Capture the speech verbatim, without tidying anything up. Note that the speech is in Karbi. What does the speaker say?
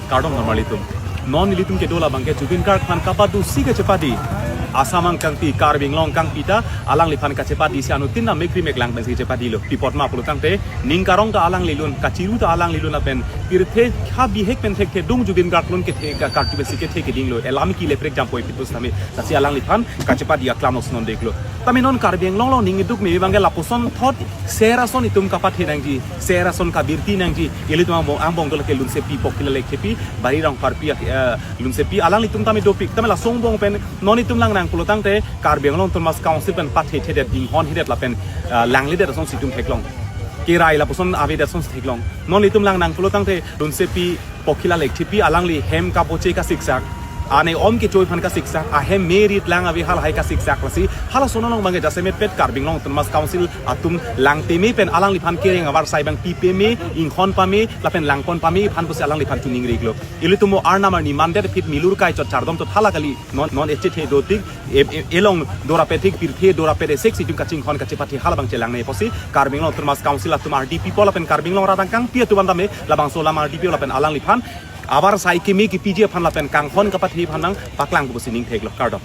Kardom nangmarlitum. Non nelitum kedo labang ke Zubeen Garg aphan kapadosi kachepadi. Assam angkangpi, Karbi Anglong angkangpi ta alangliphan kachepadi si anuttin na mekri meklang pensi chepadi lo. Pi apot ma pulotangte, ning karong ta alangli lun, kachiru ta alangli lun lapen pirthe ha bihek pen thekthe dung Zubeen Garg lun kethe ka kartu pensi kethe keding lo. Elam ki leprek jam poi pitus tame. Lasi alangliphan kachepadi aklam osnon dek lo. Tame non Karbi Anglong along ning iduk me bang ke lapuson thot ser ason itum kapathe nangji, ser ason kabirti nangji. Ilitum angbong, angbong dolo ke Lunsepi Pokhila Lekthepi, Bari Rongpharpi, eh, Lunsepi, alanglitum tame dopik. Tame lason angbong pen non itum lang nang pulotangte Karbi Anglong Autonomous Council pen pathe thedet, inghon hedet lapen, eh, langledet asonsi itum theklong. Kerai lapuson avedet asonsi theklong. Non itum lang nang pulotangte Lunsepi Pokhila Lekthepi alangli hem kapoche kasiksak, ane om kechoi aphan kasiksak, ahem me rit lang ave halahai kasiksak. Lasi halason along bang ke jasemet pet Karbi Anglong Autonomous Council atum lang teme pen alangliphan kereng avarsai bang pi peme, inghon pame lapen langpon pame aphan pusi alangliphan chuning rik lo. Ilitum mo arnam arni mandet phit milur kai chot chardom chot hala kali non, non echethe dotik, e, e, elong dorapet thik pirthe dorapet esek si itum kachinghon kachepathe halabang chelangne pusi Karbi Anglong Autonomous Council atum R D P po lapen Karbi Anglong rat angkangpi atum an tame labangso alam R D P po lapen alangliphan avarsai keme kepiji aphan lapen kanghon kapathe aphan nangpaklang pusi ning theklong. Kardom.